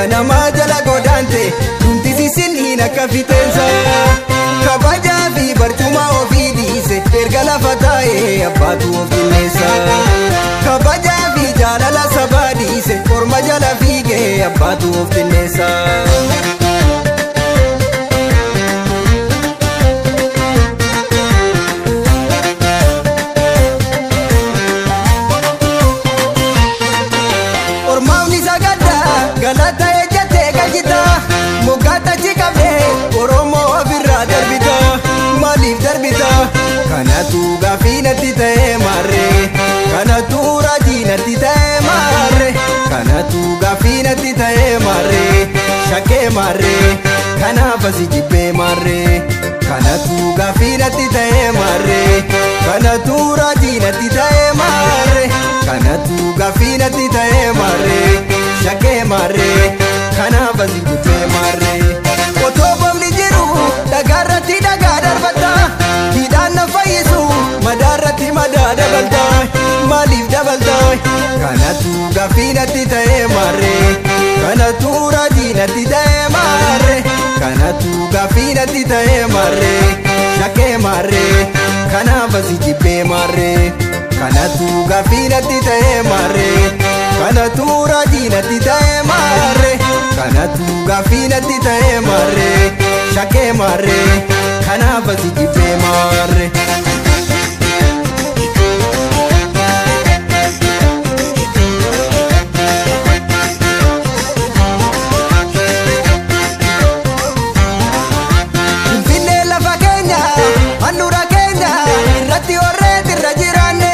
Ganamaa jala godaante dhumti sisinniin akka fixeensa. Kabajaa fi barcuma ofii dhiise erga lafa taa'ee abbaatu of qilleessa. Kabajaa fi jaalala sabaa dhiise korma jala fiigee abbaatu of qilleessa. Ormaafni sagaddaa galata ejjatee galchita moggaata achi qabdee Oromoo ofirraa darbita maaliif darbita kanatu gaaffii natti ta'ee maarree kanatu raajii natti ta'ee maarree kanatu gaaffii natti ta'ee maarree shakkee maarree kanaaf asi jibbee maarree kanatu gaaffii natti ta'ee maarree kanatu raajii natti ta'ee maarree kanatu gaaffii natti ta'ee maarree shakkee maarree kanaaf asi jibbee maarree. Otoo boomni jiru dhagaarratti dhagaa darbata hidhaan na fayyisu madaarratti madaa dabalta maaliif dabalta kanatu gaaffii natti ta'ee maarree kanatu raajii natti ta'ee maarree kanatu gaaffii natti ta'ee maarree shakkee maarree kanaaf asi jibbee maarree kanatu gaaffii natti ta'ee maarree kanatu raajii natti ta'ee maarree kanatu gaaffii natti ta'ee maarree shakkee maarree kanaaf asi jibbee maarree. Finfinnee lafa keenya handhuura keenya irratti horreet irra jiraanne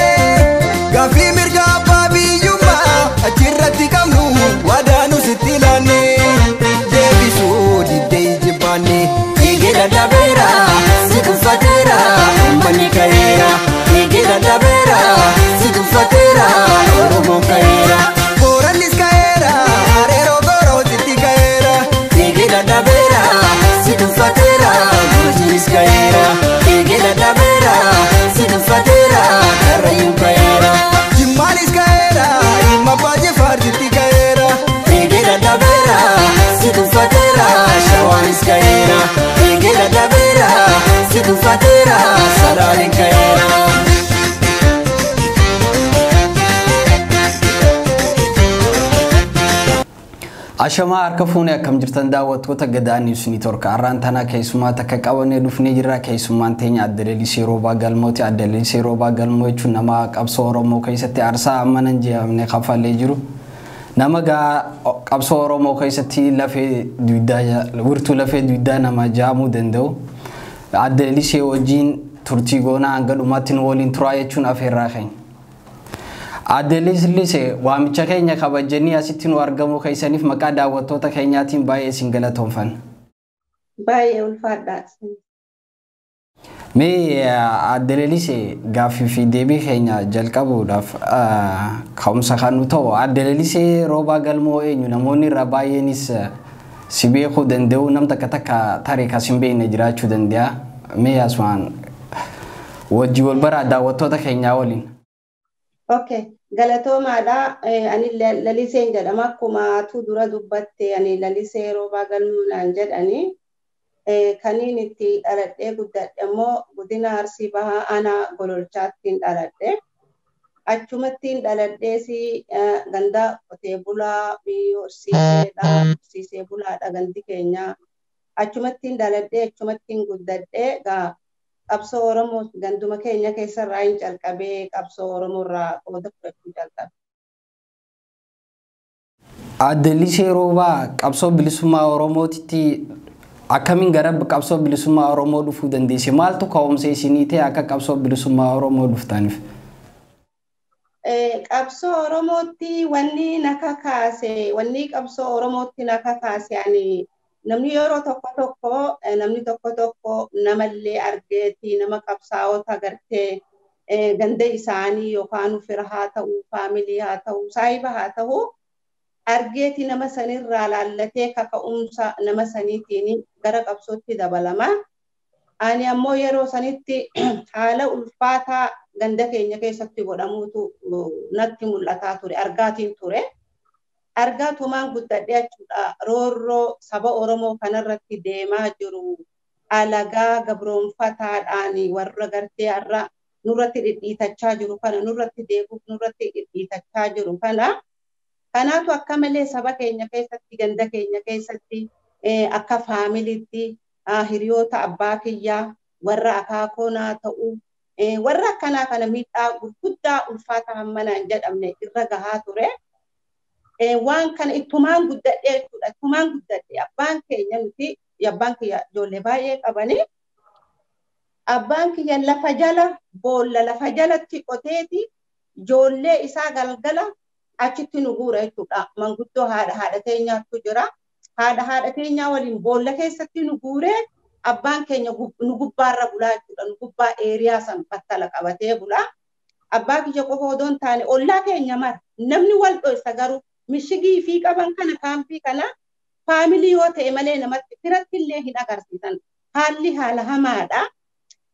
gaaffii mirga abbaa biyyummaa achirratti qabnu waadaa nu sitti laanne deebisuu diddee ijibbaanne dhiigi dadhabeera si tuffateera uummanni ka'eera dhiigi dadhabeera si tuffateera Oromoon ka'eera Boorannis ka'eera Areeroo Gooroositti ka'eera dhiigi dadhabeera si tuffateera Gujiinis ka'eera dhiigi dadhabeera si tuffateera Karrayyuun ka'eera Jimmaanis ka'eera Jimma Abbaa Jifaarsitti ka'eera dhiigi dadhabeera si tuffateera Shawaanis ka'eera dhiigi dadhabeera si tuffateera Salaaleen ka'eera. Ashamaa harka fuunee akkam jirtan daawwattoota Gadaa News Network har'aan tana keessummaa takka qabannee dhufnee jirra. Keessummaan teenya Adde Lalisee Roobaa Galmooti. Adde Lalisee Roobaa Galmoo jechuun nama qabsoo Oromoo keessatti aarsaa amma hin jeeqamne kaffalee jiru. Nama gaa qabsoo Oromoo keessatti lafee dugdaa wirtuu lafee dugdaa nama jaamuu danda'u. Adde Lalisee wajjin turtii goonaa hanga dhumaatti nu waliin turaa jechuun afeerraa keenya. Adde Lalisee waamicha keenya kabajanii asitti nu argamuu keessaniif maqaa daawwattoota keenyaatiin baay'ee isin galatoomfanna. Baay'ee ulfaadha. Mee Adde Lalisee gaaffii fi deebii keenya jalqabuudhaaf ka'umsa kan nu ta'u Adde Lalisee Roobaa Galmoo eenyu namoonni irraa baay'eenis si beekuu danda'u nam takka takka tarii kas hin beekne jiraachuu danda'a. Mee asumaan wajji wal baraa daawwattoota keenyaa waliin. Okay, galatoomaadha. Ani Laliseen jedhama. Akkuma atuu dura dubbatte ani Lalisee Roobaa Galmoo naan jedhani. Kaniin itti dhaladhee guddadhe immoo godina Arsii Bahaa aanaa Gololchaattiin dhaladhe. Achumattiin dhaladhees ganda qotee bulaa horsiiseedha. Horsiisee bulaadha gandi keenya. Achumattiin dhaladhee achumattiin guddadhee gaa qabsoo Oromoo ganduma keenya keessarraa hin calqabee qabsoo Oromoo irraa qooda fudhachuu jalqabe. Adde Lalisee Roobaa qabsoo bilisummaa Oromootitti akkamiin gara qabsoo bilisummaa Oromoo dhufuu dandeesse? Maaltu ka'umsa isinii ta'e akka qabsoo bilisummaa Oromoo dhuftaniif? Qabsoo Oromootti wanni na kakaase, wanni qabsoo Oromootti na kakaase ani namni yeroo tokko tokko namni tokko tokko namallee argeeti nama qabsaa'ota agartee ganda isaanii yookaan fira haa ta'u, faamilii haa ta'u, saahiba haa ta'u argeeti nama sanirraa laallatee kaka'umsa nama saniitiin gara qabsootti dabalama. Ani ammoo yeroo sanitti haala ulfaataa ganda keenya keessatti godhamuutu natti mul'ataa ture, argaatiin ture. Argaa tumaan guddadhe jechuudha. Roorroo saba Oromoo kanarratti deemaa jiru. Alagaa gabroonfataadhaan warra gartee har'a nurratti dhidhiitachaa jiru kana nurratti deebuuf nurratti dhidhiitachaa jiru kana. Kanaatu akka malee saba keenya keessatti ganda keenya keessatti akka faamiliitti hiriyoota abbaa kiyyaa warra akaakoo naa ta'uu warra akkanaa kana miidhaa gurguddaa ulfaata hammanaa hin jedhamne irra gahaa ture. Waan kana ittumaan guddadhee jechuudha. Ittumaan guddadhee abbaan keenya nuti abbaan kiyya ijoollee baay'ee qabanii abbaan kiyya lafa jala boolla lafa jalatti qoteeti ijoollee isaa galgala achitti nu guura jechuudha. Manguddoo haadha haadha teenyaatu jira. Haadha haadha teenyaa waliin boolla keessatti nu guuree abbaan keenya nu gubbaarra bulaa jechuudha. Nu gubbaa eeriyaa san battala qabatee bulaa. Abbaa kiyya qofa odoo hin taane ollaa keenya mara namni wal dhoysa garuu mishigii fi qaban kana kaampii kana faamilii yoo ta'e malee namatti firatti illee hin agarsiisan. Haalli haala hamaadha.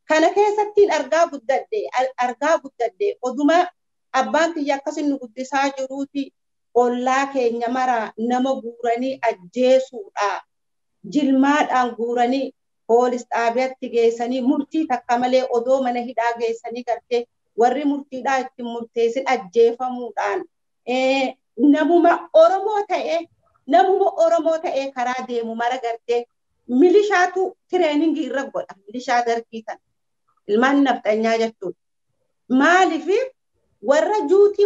Kana keessattiin argaa guddadhe oduma abbaan kiyya akkasin nu guddisaa jiruuti ollaa keenya mara nama guuranii ajjeesuudha. Jilmaadhaan guuranii poolis xaabiyaatti geessanii murtii takka malee odoo mana hidhaa geessanii gartee warri murtiidhaa ittiin murteessin ajjeefamuudhaan namuma Oromoo ta'ee karaa deemu mara gartee milishaatu tireeningii irra godha. Milishaa dargii sana ilmaan nafxanyaa jechuudha. Maaliif warra juutii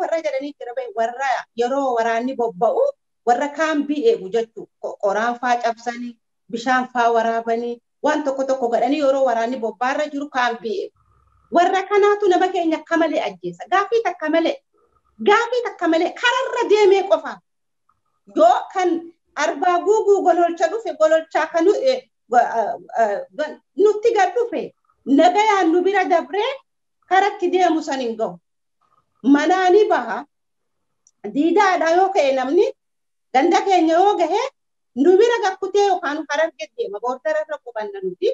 warra jedhanii jira bahe warra yeroo waraanni bobba'u warra kaambii eegu jechuudha. Qoraan faa cabsanii bishaan faa waraabanii waan tokko tokko godhanii yeroo waraanni bobbaarra jiru kaambii eegu. Warra kanaatu nama keenya akka malee ajjeesa. Gaaffii takka malee kararra deemee qofa. Yoo kan arbaa guuguu gololcha dhufe gololchaa kan nutti gad dhufe nagayaan nu bira dabree karatti deemu san hin gahu. Manaani baha diidaadha yoo ka'e namni ganda keenya yoo gahe nu bira gakkutee yookaan harargee deema boordararra qubanna nuti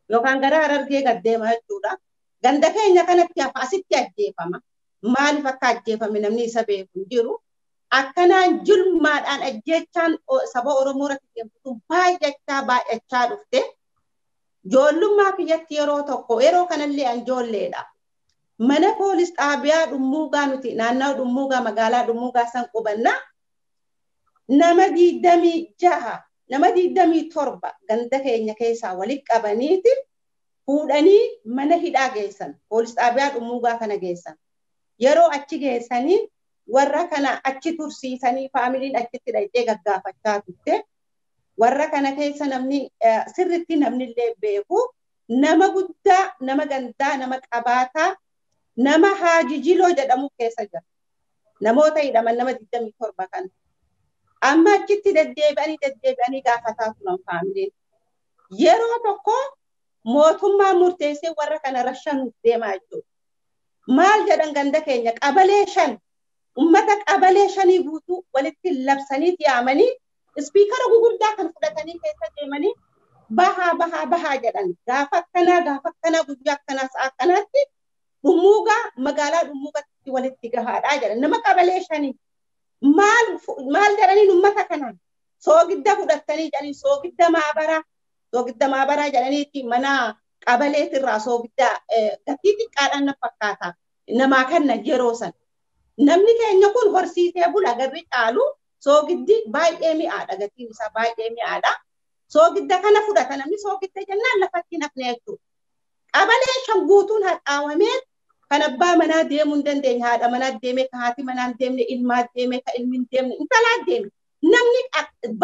yookaan gara harargee gad deema jechuudha. Ganda keenya kanatti hafa asitti ajjeefama. Maaliif akka ajjeefame namni isa beeku hin jiru. Akkanaan jilmaadhaan ajjeechaan saba Oromoo irratti deemtu baay'achaa dhufte. Ijoollummaa kiyyatti yeroo tokko yeroo kanallee an ijoolleedha. Mana poolis xaabiyaa dhummuugaa nuti naannawaa dhummuugaa magaalaa dhummuugaa san qubanna. Nama 26 nama 27 ganda keenya keessaa walitti qabaniiti fuudhanii mana hidhaa geessan. Poolis xaabiyaa dhummuugaa kana geessan. Yeroo achi geessanii warra kana achi tursiisanii faamiliin achitti dhaqxee gaggaafachaa turte. Warra kana keessa namni sirriitti namni illee beeku nama guddaa, nama gandaa, nama qabaataa, nama Haajijiloo jedhamu keessa jira. Namoota hidhaman nama 27 kana. Amma achitti deddeebi'anii gaafataa turan faamiliin. Yeroo tokko mootummaa murteessee warra kana rashanuuf deemaa jechuudha. Maal jedhan ganda keenya qabalee 5 ummata qabalee 5 guutuu walitti labsanii yaamanii ispiikara gugurdaa kan fudhatanii keessa deemanii bahaa bahaa bahaa jedhan. Gaafa akkanaa guyyaa akkanaa sa'a akkanaatti dhummuugaa magaalaa dhummuugaatti walitti gahaadhaa jedhan. Nama qabalee 5 maal jedhaniin ummata kanaan soogidda fudhatanii jedhanii soogidda maabaraa jedhaniitti mana qabaleetirraa soogidda gatii xiqqaadhaan na fakkaata namaa kanna yeroo san. Namni keenya kun horsiisee bula garri caalu soogiddi baay'ee mi'aadha gatiin isaa baay'ee mi'aadha. Soogidda kana fudhata namni soogidda jennaan lafatti nafne jechuudha. Qabalee 5 guutuun haxaawamee kan abbaa manaa deemuu hin dandeenye haadha manaa deemee kan haati manaa hin deemne ilmaa deemee kan ilmi hin deemne intalaa deeme namni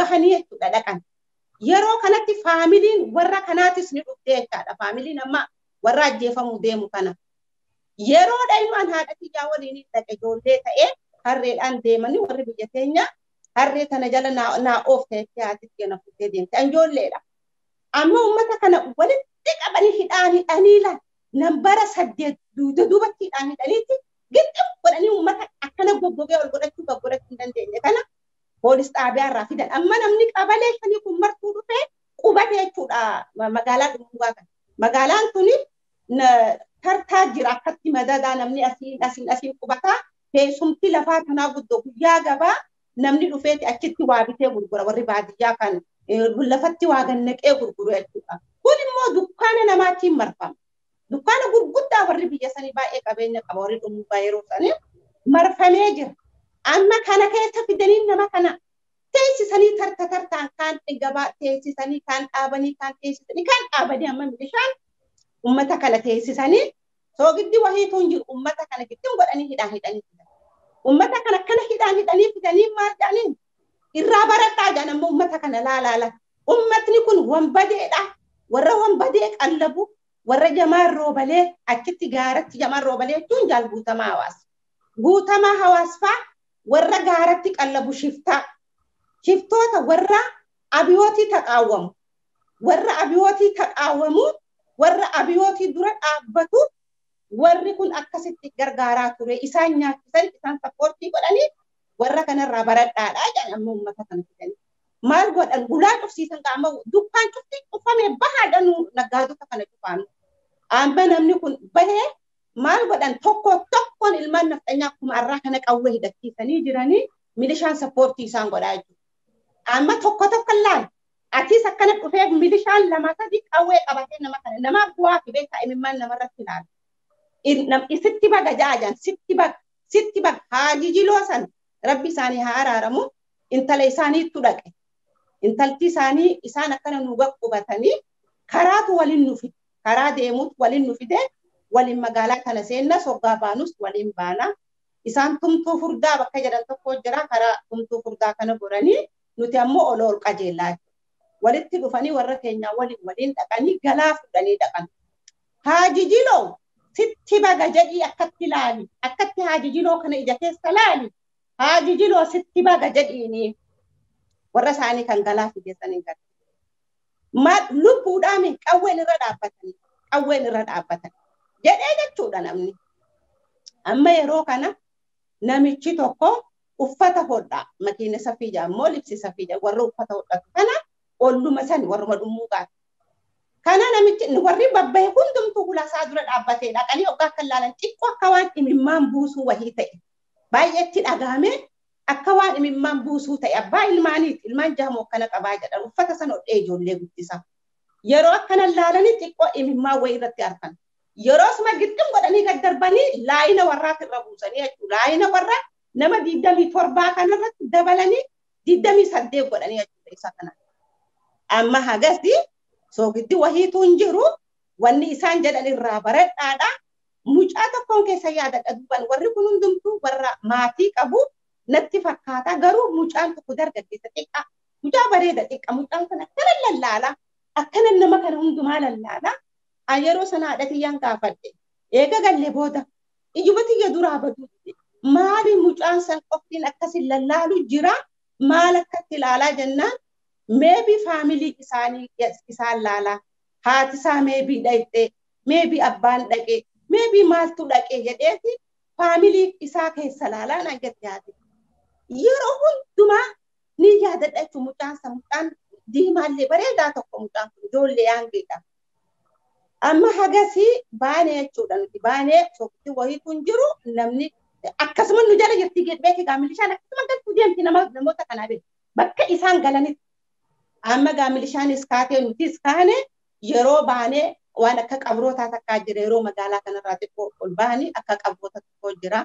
bahanii jechuudha dhaqan. Yeroo kanatti faamiliin warra kanaatis ni dhufte jechaadha. Faamiliin amma warra ajjeefamuu deemu kana. Yeroo dhayinaan haadha kiyyaa waliin dhaqe ijoollee ta'ee harreedhaan deemanii warri biyya teenya harree tana jala naa oofte jettee haati kiyya na fuutee deemte. An ijoolleedha. Amma uummata kana walitti qabanii hidhaan hidhanii laal nambara 8 duuda duubatti hidhaan hidhaniitti gixxim godhanii uummata akkana goggogee ol godhachuu gaggodhachuu hin dandeenye kana poolis xaabiyaa irraa fidan. Amma namni qabalee 5 kun martuu dhufee qubate jechuudha magaalaa dhummuugaa kana. Magaalaan tuni tartaa jira akkatti madadaa namni asiin asiin asiin qubataa teessumti lafaa tanaa guddoo guyyaa gabaa Namni dhufeeti achitti waa bitee gurgura warri baadiyyaa kan lafatti waa gannaqee gurguru jechuudha. Kun immoo dukkaana namaatiin marfama. Dukkaana gurguddaa warri biyya sanii baay'ee qabeenya qaba warri dhumuugaa yeroo sanii marfamee jira. Amma kana keessa fidanii nama kana teessisanii tarta tartaan kaan gabaa teessisanii kaan dhaabanii kaan teessisanii kaan dhaabanii amma milishaan ummata kana teessisanii soogiddi wahiitu hin jiru ummata kana gittiin godhanii hidhaan hidhanii fidan. Ummata kana akkana hidhaan hidhanii fidanii maal jedhaniin irraa baradhaa jedhan ammoo ummata kana laalaala. Ummatni kun wanbadeedha. Warra wanbadee qallabu warra jamaan roobalee achitti gaaratti jamaan roobalee jechuun jaal guutamaa hawaasa. Guutamaa hawaasfaa warra gaaratti qallabu shiftaa. Shiftoota warra abiyootii taqaawwamu. Warra abiyootii taqaawwamu warra abiyootii dura dhaabbatu warri kun akkasitti gargaaraa ture. Isaan nyaachisan isaan sappoortii godhanii warra kanarraa baradhaadhaa jedhan amma uummata kana fidanii. Maal godhan ulaa cufsiisan qaama dukkaan cufti cufamee bahaadha nu naggaadota kana cufaanu. Amma namni kun bahee maal godhan tokko tokkoon ilmaan nafxanyaa akkuma arraa kana qawwee hidhachiisanii jiranii milishaan sappoortii isaan godhaa jechuudha. Amma tokko tokko laal atis akkana dhufee milishaan lama sadi qawwee qabatee nama kana namaaf bu'aa fi beekaa imimmaan namarratti ilaala. Isitti baga jaajan sitti baga sitti baga haajijiloo san rabbi isaanii haa araaramu intala isaaniittu dhaqe. Intalti isaanii isaan akkana nu qubatanii karaatu waliin nu fide karaa deemuutu waliin nu fide waliin magaalaa kana seenna soggaa baanus waliin baana. Isaan tumtuu furdaa bakka jedhan tokko jira karaa tumtuu furdaa kana goranii nuti ammoo ol ol qajeellaa walitti dhufanii warra keenyaa waliin waliin dhaqanii galaa fudhanii dhaqan. Haajijiloo sitti baga jedhii akkatti laali akkatti haajijiloo kana ija keessa laali haajijiloo sitti baga jedhiini warra isaanii kan galaa fideessanii gala. Maal lubbuudhaan qawween irra dhaabbatanii qawween irra dhaabbatan jedhee jechuudha namni. Amma yeroo kana namichi tokko uffata hodhaa makiina safiija ammoo libsi safiija warra uffata hodhatu kana olluma sani warruma dhummuu gaata. Kana namichi warri babbahe hundumtuu hulaasaa dura dhaabbatee dhaqanii hoggaa akka laalan xiqqoo akka waan imimmaan buusuu wahii ta'e baay'eetti dhagahamee akka waan imimmaan buusuu ta'e abbaa ilmaaniiti ilmaan jahamoo akkana qabaa jedhan uffata sana hodhee ijoollee guddisa. Yeroo akkana laalanii xiqqoo imimmaan wayii irratti argan. Yeroo suma gixxim godhanii gad darbanii laayina warraati irra buusanii jechuudha. Laayina warra nama 27 kanarratti dabalanii 28 godhanii jechuudha isa kana. Amma hagasi soogiddi wahiitu hin jiru wanni isaan jedhan irraa baradhaadha. Mucaa tokkoon keessa yaadadha duuban warri kun hundumtuu warra maatii qabu natti fakkaata garuu mucaan tokko dargaggeessa xiqqaa mucaa bareeda xiqqa mucaan kun akkana lallaala akkana nama kana hundumaa lallaala. An yeroo sana haadha tiyyaan gaafadhe eega gallee booda ijuma tiyya duraa baduu maali mucaan san qoftiin akkasin lallaalu jira maal akkatti ilaalaa jennaan maybe family isaanii isaan laalaa haati isaa maybe dhaqxee maybe abbaan dhaqee maybe maaltu dhaqee jedheeti family isaa keessa laalaa naan jette haati. Yeroo hundumaa ni yaadadha jechuun mucaan san mucaan diimaallee bareedaa tokko mucaan kun ijoollee yaangeedha. Amma hagasii baanee jechuudha nuti baanee sooftii wahiitu hin jiru namni akkasuma nu jala jirti beeki gaa milishaan akkasuma galtuu deemti namoota kanaa beeku bakka isaan galanitti. Amma gaa milishaanis kaatee nutis kaane yeroo baanee waan akka qabrootaa takkaa jira yeroo magaalaa kanarraa xiqqoo ol bahanii akka qabroota tokko jira.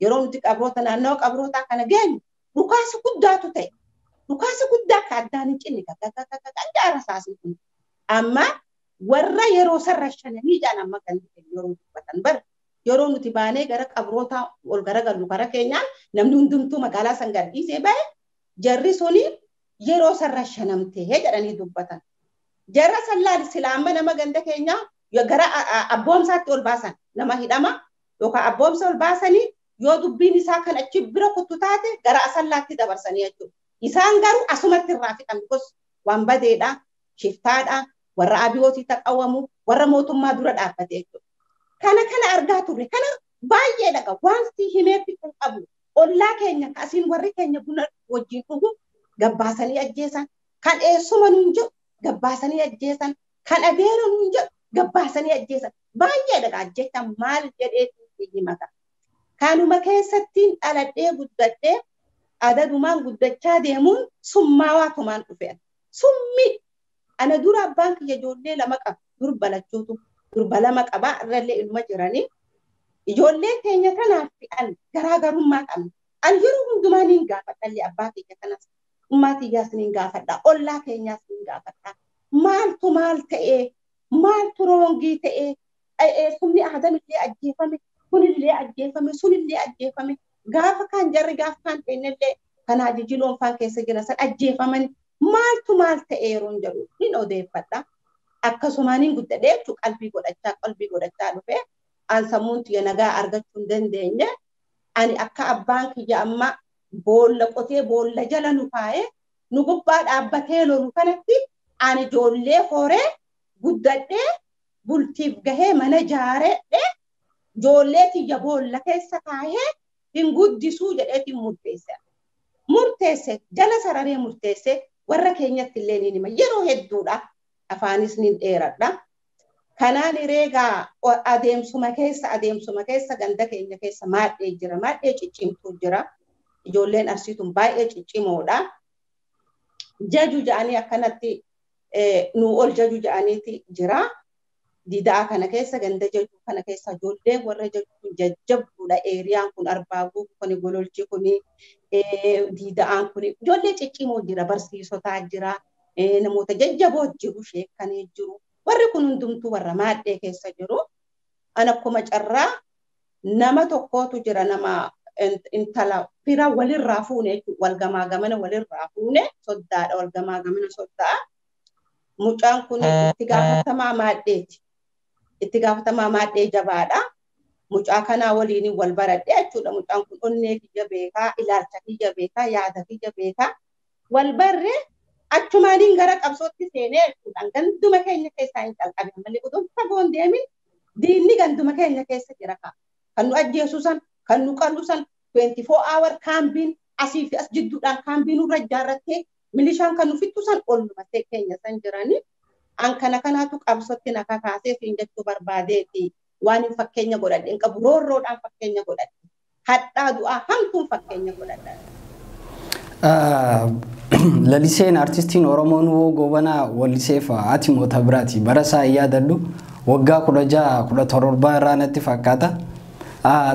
Yeroo nuti qabroota naannoo qabrootaa kana geenyu dhukaasa guddaatu ta'e. Dhukaasa guddaa akka addaan hin cinne gaggaggaggaga rasaasni kun. Amma warra yeroo sarara shananii jedhan amma kan yeroo dubbatan bara yeroo nuti baanee gara qabroota ol garagallu gara keenyaan namni hundumtuu magaalaa san gadhiisee bahe jarri suni yeroo sarara shanamtee jedhanii dubbatan. Jarra san laali sila amma nama ganda keenyaa gara abboomsaatti ol baasan nama hidhama yookaan abboomsa ol baasanii yoo dubbiin isaa kan achi bira kuttu taate gara asallaatti dabarsanii jechuudha. Isaan garuu asumatti irraa fixan because waan badeedha, shiftaadha, warra abiyootii taqawwamu, warra mootummaa dura dhaabbate jechuudha. Kana kana argaa turre kana baay'ee dhaga waan si himee fixuu qabu ollaa keenya kasiin warri keenya buna wajjin dhugu gabbaasanii ajjeesan kan eessuma nuun jedhu gabbaasanii ajjeesan kan adeera nuun jedhu gabbaasanii ajjeesan baay'ee dhaga ajjeechaa maal jedheetu himata. Kanuma keessattiin dhaladhee guddadhee Adadumaan guddachaa deemuun summaawaa tumaan dhufe. Summi ana dura abbaan kiyya ijoollee lama qaba. Durba lachuutu durba lama qaba irrallee ilma jiranii. Ijoollee keenya kanaaf an garaagarummaa qabna. An yeroo hundumaa niin gaafadha abbaa kiyya kanas. Ummaa kiyyaas niin gaafadha. Ollaa keenyaas niin gaafadha. Maaltu maal ta'ee? Maaltu roongii ta'ee? Sumni aadamillee ajjeefame, kunillee ajjeefame, sunillee ajjeefame. Gaafa kaan jarri gaafa kaan ta'inillee kanaa jijiloon faan keessa jira san ajjeefamani. Maaltu maal ta'ee yeroon jedhu niin odeeffadha. Akkasumaan guddadhee jechuun qalbii godhachaa dhufee an sammuun tiyya nagaa argachuu hin dandeenye. Ani akka abbaan kiyya amma boolla qotee boolla jala nu kaa'ee nu gubbaa dhaabbatee lolu kanatti ani ijoollee horee guddadhee bultiif gahee mana jaareedhee ijoollee tiyya boolla keessa kaa'ee hin guddisuu jedheetiin murteesse. Murteesse jala sararee murteesse warra keenyatti illee ni hima yeroo hedduudha. Afaanis ni dheeradha. Kanaan reegaa adeemsuma keessa ganda keenya keessa maadhee jira. Maadhee ciccimtuu jira. Ijoolleen arsiituun baay'ee ciccimoodha. Jaju ja'anii akkanatti nu ol jaju ja'aniiti jira. Didaa kana keessa ganda jaju kana keessa ijoolleen warra jaju jajjabduudha. Eeriyaan kun arbaabuu kun gololchi kun dida'aan kun ijoollee ciccimoo jira. Barsiisotaa jira. Namoota jajjaboo jiru sheekanii jiru. Warri kun hundumtuu warra maadhee keessa jiru. An akkuma carraa nama tokkootu jira nama intala fira walirraa fuune jechuudha. Wal gamaa gamana walirraa fuune soddaadha wal gamaa gamana soddaa. Mucaan kun itti gaafatamaa maadheeti. Itti gaafatamaa maadhee jabaadha. Mucaa kanaa waliin wal baradhe jechuudha. Mucaan kun onnee kiyya beekaa, ilaalcha kiyya beekaa, yaada kiyya beekaa. Wal barree achumaaniin gara qabsootti seenee jechuudha. Ganduma keenya keessaa hin calqabe malee utuu fagoon deemin diinni ganduma keenya keessa jira kaa. Kan nu ajjeesu san, kan nu qallu san 24 hour kaambiin asii fi as jidduudhaan kaambiin nurra ijaarrattee milishaan kan nu fixxu san ollumattee keenya san jiranii. An kana kanaatu qabsootti na kakaasee siin jechuu barbaadeeti. Waan hin fakkeenya godhadhe hin qabu roorroodhaan fakkeenya godhadhe. Hadhaa du'aa hamtuun fakkeenya godhadhe. Laliseen artistiin Oromoo Nuwoo Gobanaa walliseef ati moota biraati. Bara isaa hin yaadadhu waggaa 16 17 irraa natti fakkaata.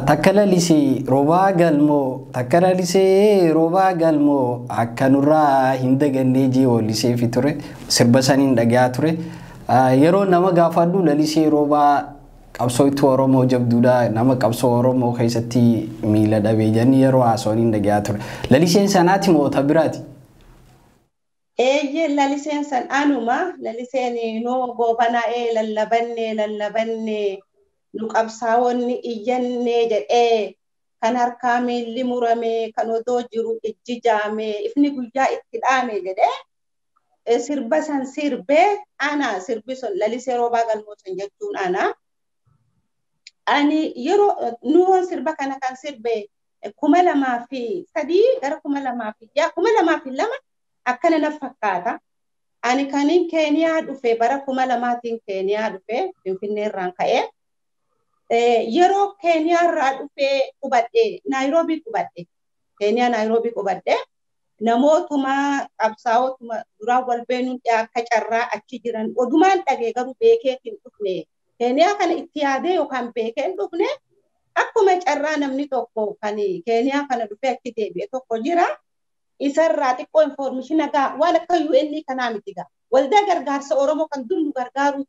Takka lalisee roobaa galmoo takka lalisee roobaa galmoo akka nurraa hin dagannee jee walliseefi ture sirba saniin dhagayaa ture. Yeroo nama gaafadhu lalisee roobaa qabsootu Oromoo jabduudha nama qabsoo Oromoo keessatti miila dhabee jennee yeroo haasawaniin dhagayaa ture. Laliseen sanaati moota biraati. Eeyyee laliseen san anuma laliseen noo goobanaa lallabannee nu qabsaa'onni iyyannee jedhee kan harkaa miilli murame kan odoo jiru ijji jaame ifni guyyaa itti dhaame jedhee sirba san sirbee ana sirbi sun lalisee roobaa galmoo san jechuun ana. Ani yeroo nuwoon sirba kana kan sirbe 2003 gara 2006 2002 akkana na fakkaata. Ani kanin Keeniyaa dhufe bara 2000tiin Keeniyaa dhufe Finfinnee irraan ka'ee yeroo Keeniyaa irraa dhufee qubadhe Naayiroobii qubadhe Keeniyaa Naayiroobii qubadhe namootuma qabsaa'ootuma duraan wal beenuun akka carraa achi jiran odumaan dhagee garuu beekeetiin dhufne. Keeniyaa kana itti yaadee yookaan beekee hin dhufne akkuma carraa namni tokko kan Keeniyaa kana dhufee achi deebi'e tokko jira. Isarraa xiqqoo infoormeeshina gaa waan akka UN kanaa miti gaa. Waldaa gargaarsa Oromoo kan dur nu gargaaruu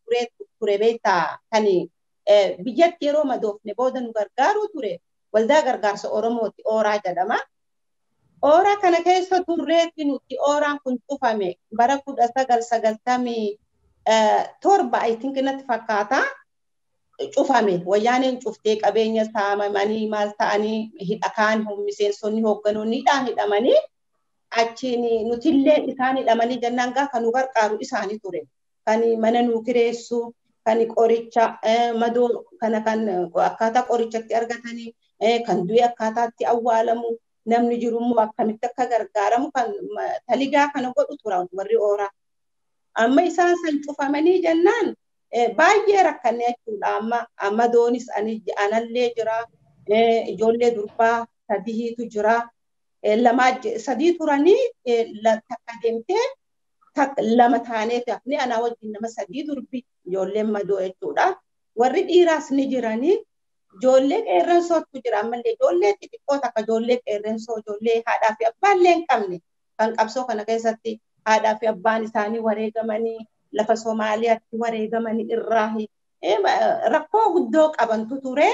ture beektaa kan biyyatti yeroo madoofne booda nu gargaaruu ture waldaa gargaarsa Oromooti Ooraa jedhama. Ooraa kana keessa turreetti nuti ooraan kun cufame bara 1997 I think natti fakkaata cufame wayyaaneen cuftee qabeenya saamamanii maal ta'anii hidhakaan miseensonni hoogganoonni hidhaan hidhamanii achiin nutillee isaan hidhamanii jennaan gaa kan nu gargaaru isaanii ture. Kan mana nu kireessu, kan qoricha madoo kana kan akkaataa qorichatti argatanii, kan du'e akkaataatti awwaalamu, namni jiru immoo akkamitti akka gargaaramu kan taligaa kana godhu turan warri ooraa. Amma isaan san cufamanii jennaan baay'ee rakkanne jechuudha. Amma doonis anallee jira, ijoollee durbaa sadiitu jira. Lama sadii turanii takka deemtee lama taanee hafne anaa wajjin nama sadii durbi ijoolleen madoo jechuudha. Warri dhiiraas ni jiranii ijoollee qeerransootu jira ammallee ijoollee xixiqqoo takka ijoollee qeerransoo ijoollee haadhaa fi abbaallee hin qabne kan qabsoo kana keessatti haadhaa fi abbaan isaanii wareegamanii lafa Somaaliyaatti wareegamanii irraa rakkoo guddoo qabantu ture.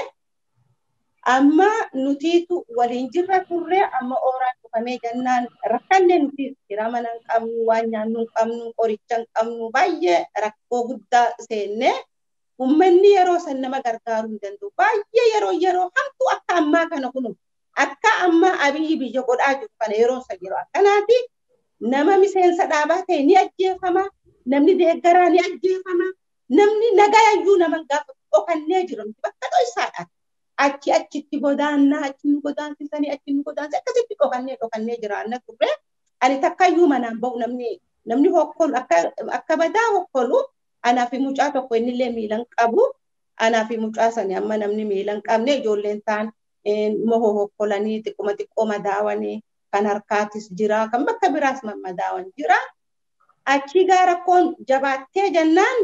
Amma nutiitu waliin jirra turre amma ooraan dhufamee jennaan rakkannee nuti jira mana hin qabnu waan nyaannu hin qabnu qoricha hin qabnu baay'ee rakkoo guddaa seenne uummanni yeroo san nama gargaaruu hin danda'u baay'ee yeroo hamtuu akka ammaa kana kunu akka ammaa Abiyyi biyya godhaa jiru kana yeroo san yeroo akkanaati nama miseensa dhaabaa ta'e ni ajjeefama namni deeggaraa ni ajjeefama namni nagayayyuu nama gaafa dhokannee jiru bakka dho'isaadha. Achi achitti godaannaa achi nu godaansisanii achi nu godaansi akkasitti dhokannee jiraanna turre ani takkayyuu manaan ba'u namni hokkolu akka badaa hokkolu anaa fi mucaa tokko innillee miila hin qabu anaa fi mucaa sani amma namni miila hin qabne ijoolleen ta'an mohoo hokkolanii xiqquma xiqqoo madaawanii kan harkaatis jira kan bakka biraas madaawan jira achi gaa rakkoon jabaattee jennaan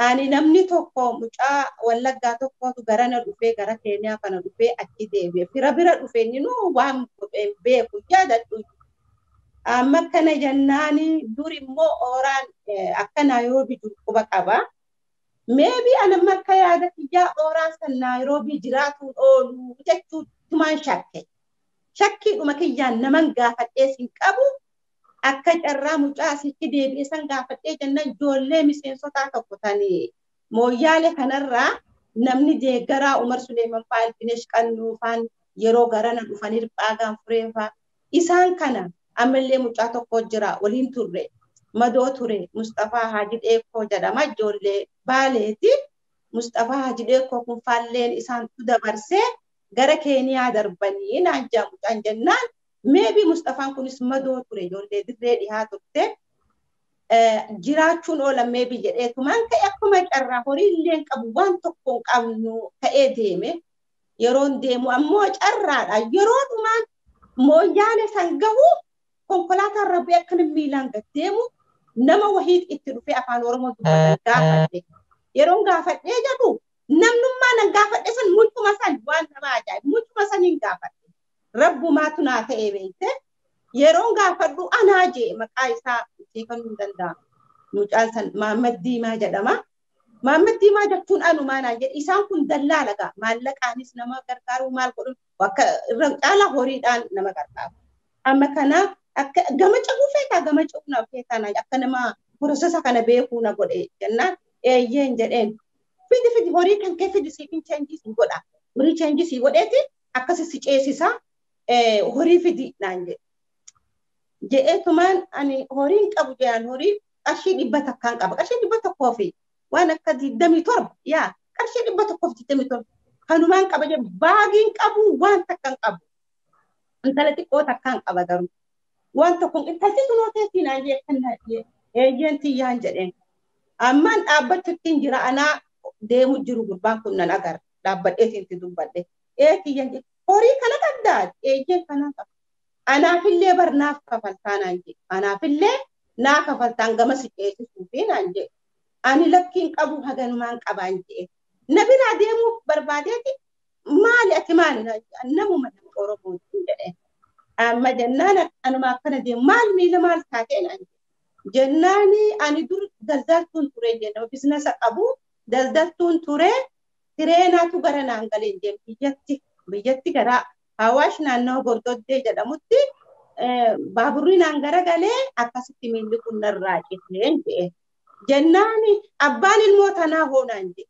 ani namni tokko mucaa Wallaggaa tokkotu garana dhufee gara Keeniyaa kana dhufee achi deebi'e fira bira dhufee inni waan godheen beeku yaadadhu. Amma kana jennaani dur immoo ooraan akka Naayiroobii jiru quba qaba. Meebii ani amma akka yaada kiyyaa ooraan san Naayiroobii jiraatuun oolu jechuutumaan shakke. Shakkiidhuma kiyyaan naman gaafadhee sin qabu. Akka carraa mucaa asitti deebi'e san gaafadhee jennaan ijoollee miseensotaa tokko tanii mooyyaalee kanarraa namni deeggaraa Umar Suleeman fa'aa Ilfinesh Qannuu fa'aan yeroo garana dhufanii hirphaa gaanfuree fa'aa isaan kana ammallee mucaa tokko jira waliin turre madoo ture Mustafaa Haaji Dheekoo jedhama ijoollee Baaleeti. Mustafaa Haaji Dheekoo kun faalleen isaantu dabarsee gara Keeniyaa darbanii naan jaa mucaan jennaan. Maybe Mustafaan kunis madoo ture ijoollee dirree dhihaa turte jiraachuun oolan maybe jedheetumaan ka'e akkuma carraa horii illee hin qabu waan tokko hin qabnu ka'ee deeme yeroon deemu ammoo carraadha yeroo dhumaan mooyyaale san gahu konkolaataan rabbi akkana miilaan gad deemu nama wahiit itti dhufee afaan Oromoo dubbatan gaafadhe yeroon gaafadhee jedhu namnummaa nan gaafadhe san mucuma san waan nama ajaa'ibu mucuma san hin gaafadhe. Rabbumaatu naa ta'e beekte yeroon gaafadhu anaa jee maqaa isaa siifannuu hin danda'amu. Mucaan san Mahammad Diimaa jedhama. Mahammad Diimaa jechuun anumaa naan jedhe isaan kun dallaala gaa maallaqaanis nama gargaaru maal godhu akka irra caalaa horiidhaan nama gargaaru. Amma kanaaf akka gama cabuu feetaa gama cabuu na feetaa naa akka nama horosasa kana beekuu na godhe jennaan eeyyeen jedheen fidi fidi horii kan kee fidi siifin cheenjii si godha horii cheenjii si godheeti akkasi si ceesisa. Horii fidi naan jedhe. Jedheetumaan ani horii hin qabu jedhan horii qarshii 100 qaba. Qarshii 100 fi waan akka 27 yaa qarshii 127 kanumaan qaba jedhe baagiin qabu waan takka hin qabu. Intala xiqqoo takka hin qaba garuu. Waan tokko intalti sun hooteetii naan jedhe kan eeyyeen tiyyaan jedheen. Ammaan dhaabbachuutti hin jira anaa deemu jiru gurbaan kun nan agarra dhaabbadheetiin itti dubbadhe. Ee tiyyaan jedhe. Horii kana qabdaa eeyyeen kana qaba. Anaafillee bar naaf kafaltaa naan jedhe. Anaafillee naa kafaltaan gama si ceesisuufi naan jedhe. Ani lakkiin qabu haganumaan qabaan jedhe. Na biraa deemuuf barbaadeeti maali ati maali naan jedhe. Namuma nama Oromooti jedhe. Amma jennaan anuma akkana deemu maal miila maal taatee naan jedhe. Jennaani ani dur daldaltuun ture jedhe. Biizinasa qabu daldaltuun ture tireenaatu gara naan galeen deemu biyyatti. Biyyatti gara Hawaash naannoo Bordoddee jedhamutti baaburri naan garagalee akkasitti miilli kun narraa citeen jedhe. Jennaani abbaan ilmoo tanaa hoonaan jedhe.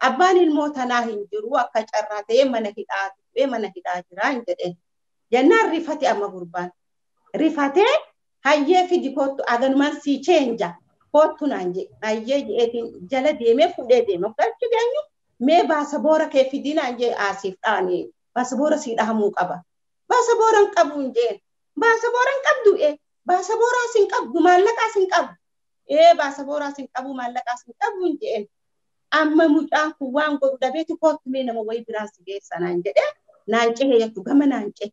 Abbaan ilmoo tanaa hin jiru akka carraa ta'ee mana hidhaa dhufee mana hidhaa jiraa hin jedhe. Jennaan rifate amma gurbaan. Rifatee hayyee fidi koottu aganumaan sii cheenja koottu naan jedhe. Hayyee jedheetiin jala deemee fuudhee deeme. Achi geenyu mee baasaboora kee fidii naan jedhe asiif dhaanii. Baasaboora sii dhahamuu qaba. Baasaboora hin qabu hin jeen. Baasaboora hin qabdu Baasabooraas hin qabdu maallaqaas hin qabu. Baasabooraas hin qabu maallaqaas hin qabu hin jeen. Amma mucaan kun waan godhu dhabeeti kootu mee nama wayii biraan si geessa naan jedhe naan cehe jechuu gama naan cehe.